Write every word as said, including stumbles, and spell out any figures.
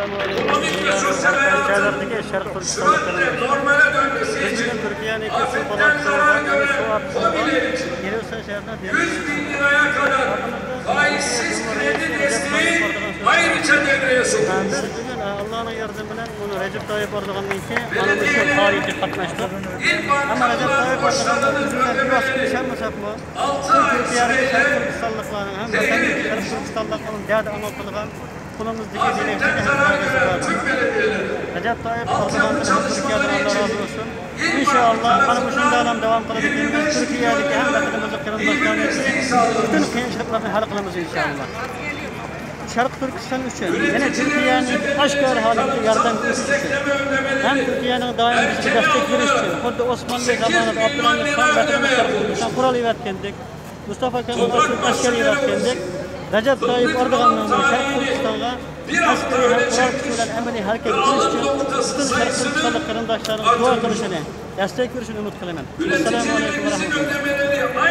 ئەسكەرلەردىكى شەرقىي تۈركىستانلىقلارنىڭ بىز بۈگۈن تۈركىيەنىڭكى سۇ پالاتا سورىغان، يەنى سۇ ئاپىتىغا ئېلىسا شەھىرىنىڭ دېڭىز بىز بۈگۈن ئاللانىڭ ياردىمى بىلەن ئۇنى رەجەپ تايىپ ئەردوغاننىڭكى ئانا مۇشۇ تارىخىي قاتناشتۇق. ئەمما رەجەپ تايىپ ئەردوغاننىڭ ئۆزىگە بىۋاسىتە ئىشەنمىسەكمۇ، بۇ تۈركىيەنىڭ شەرقىي تۈركىستانلىقلارنىڭ ھەم ۋەتەندىكى شەرقىي تۈركىستانلىقلارنىڭ دەردى ئاڭلىتىدىغان قولىمىزدىكى بىلەكچىنى ھەم كاغىزى بار. رەجەپ تايىپ ئەردوغاندىن ھەم تۈركىيەدىن ئاللا رازى بولسۇن. ئىنشائاللا، مانا مۇشۇنداق داۋام قىلىدىكەنمىز. تۈركىيەدىكى ھەم ۋەتىنىمىزدىكى قېرىنداشلارنى پۈتۈن قىيىنچىلىقلارنى ھەل قىلىمىز ئىنشائاللا. شەرقىي تۈركىستان ئۈچۈن، يەنى تۈركىيەنىڭ ئاشكارا ھالەتتە ياردەم قىلىش ئۈچۈن ھەم تۈركىيەنىڭ دائىم بىزگە دەستەك بېرىش ئۈچۈن، خۇددى ئوسمانلى زامانىدا ئابدۇلھەمىت خان ۋەتىنىمىز شەرقىي تۈركىستان قورال ئېۋەتكەندەك، مۇستافا كامال ئەتاتۈرك ئەسكەر ئېۋەتكەندەك، رەجەپ تايىپ ئەردوغاننىڭمۇ شەرقىي تۈركىستانغا ئەسكىرىي ھەم قورال كۈچى بىلەن ئەمەلىي ھەرىكەت قىلىش ئۈچۈن پۈتۈن شەرقىي تۈركىستانلىق قېرىنداشلارنىڭ دۇئا قىلىشىنى، دەستەك بېرىشىنى ئۈمىد قىلىمەن. ئەسسالامۇ ئەلەيكۇم ۋە رەھمەتۇللا.